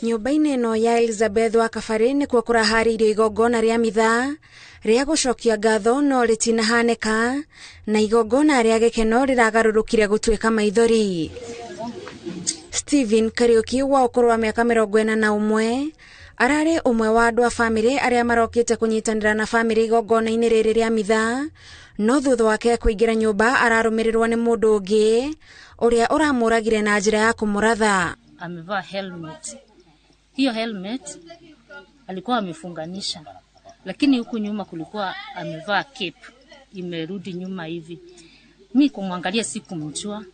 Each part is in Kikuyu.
Nyũmba-inĩ ĩno ya Elizabeth wa Kabarĩ nĩkuo kũraharĩirio igongona rĩa mitha rĩa gũcokia ngatho, no rĩtinahanĩka na igongona rĩa gĩkeno rĩragarũrũkire gũtuĩka maithori. Stephen Kariuki wa ũkũrũ wa mĩaka 41 ararĩ ũmwe wa andũ a bamĩrĩ arĩa marokĩte kũnyitanĩra na bamĩrĩ igongona-inĩ rĩrĩ rĩa mitha, no thutha wake kũingĩra nyũmba ararũmĩrĩrwo nĩ mũndũ ũngĩ ũrĩa ũramũragire na njĩra ya kũmũratha. Amevaa helmet. Hiyo helmet alikuwa amefunganisha, lakini huku nyuma kulikuwa amevaa cape imerudi nyuma hivi. Mi kumwangalia sikumjua,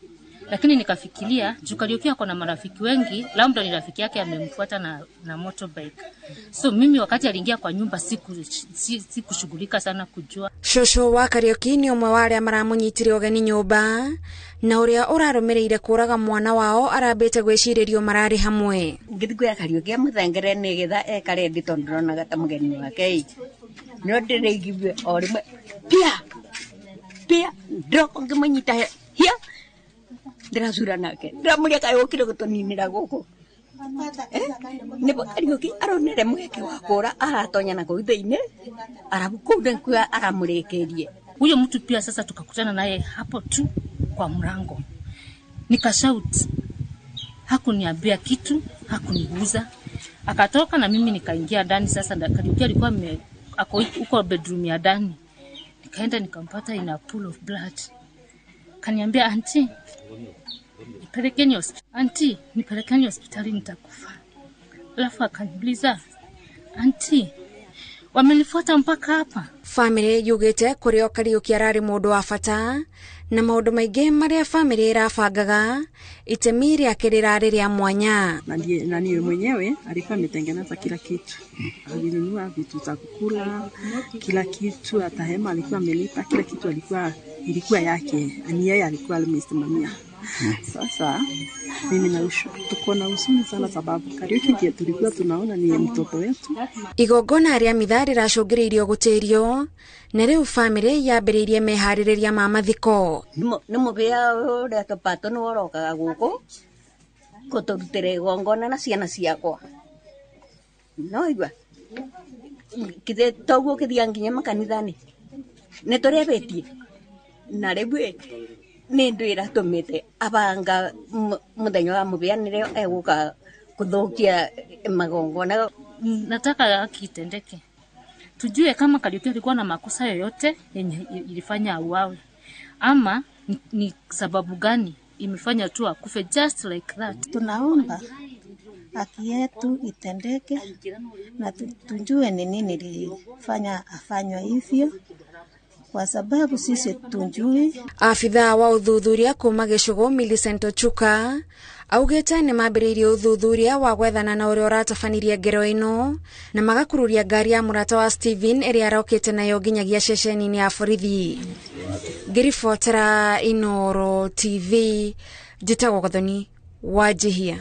lakini nikafikiria juu Kariuki ako na marafiki wengi, labda ni rafiki yake amemfuata na motorbike. So mimi wakati aliingia kwa nyumba sikushughulika sana kujua. Cũcũ wa Kariuki nĩ ũmwe wa arĩa maramũnyitire ũgeni nyũmba na ũrĩa ũrarũmĩrĩire kũraga mwana wao arambĩte gwĩcirĩrio mararĩ hamwe. Ngĩthiĩ kwĩra Kariuki amũthengere nĩgetha ekare thĩ tondũ ndĩronaga ta mũgeni wake ĩ. No ndĩraiguire o rĩmwe pia pia, ndĩroka ngĩmũnyita hia, ndĩracura nake, ndĩramũria kaĩ ũkire gũtũninĩra gũkũ. Nĩguo Kariuki aronere mweke wa kũra, aratonya na kũu thĩinĩ, arabu kũu nĩkuo aramũrĩkĩrie. Huyo mtu pia sasa tukakutana naye hapo tu kwa mlango, nikashout, hakuniambia kitu, hakuniguza, akatoka na mimi nikaingia ndani. Sasa Kariuki alikuwa ako huko bedroom ya ndani, nikaenda nikampata in a pool of blood. Kaniambia, "Auntie, nipelekeni hospitali, auntie, nipelekeni hospitali, nitakufa." Alafu akaniuliza, "Auntie, wamenifuata mpaka hapa?" Bamĩrĩ yugĩte kũrĩ o Kariuki ararĩ mũndũ wa bata na maũndũ maingĩ marĩa bamĩrĩ ĩrabangaga itemi rĩake rĩrarĩ rĩa mwanya. Na ndiye mwenyewe alikuwa ametengeneza kila kitu, alinunua vitu za kukula, kila kitu, hata hema alikuwa amelipa, kila kitu alikuwa ilikuwa yake, ni yeye alikuwa amesimamia. Sasa mimi na tuko na huzuni sana sababu Kariuki ndiye tulikuwa tunaona ni mtoto wetu. Igongona rĩa mitha rĩracũngĩrĩirio gũtĩrio na rĩu bamĩrĩ yambĩrĩirie meharĩrĩria ma mathiko. Nĩ mũbĩa ũrĩa tũpatũ nĩ ũrokaga gũkũ gũtũrutĩra igongona na ciana ciakwa, no igua kithe toguo kĩthia nginya makanitha-inĩ nĩ tũrebetie na rĩu nĩ ndũ ĩratũmĩte abanga mũthenya wa mũbĩa nĩrĩo egũka kũthũkia magongona. Nataka haki itendeke, tujue kama Kariuki alikuwa na makosa yoyote yenye ilifanya auawe, ama ni sababu gani imefanya tu akufe just like that. Tunaomba haki yetu itendeke na tujue ni nini ilifanya afanywe hivyo, kwa sababu sisi tujui. Abithaa wa ũthuthuria kuma gĩcũgũ Millicent Ochuka augĩte nĩ mambĩrĩirie ũthuthuria wa gwethana na ũrĩa ũratabanirie ngero ĩno na magakururia ngari ya mũrata wa Stephen ĩrĩa arokĩte nayo nginyagia ceceni-inĩ ya borithi. Ngĩribotera Inooro TV, njĩtagwo Gathoni Wanjihia.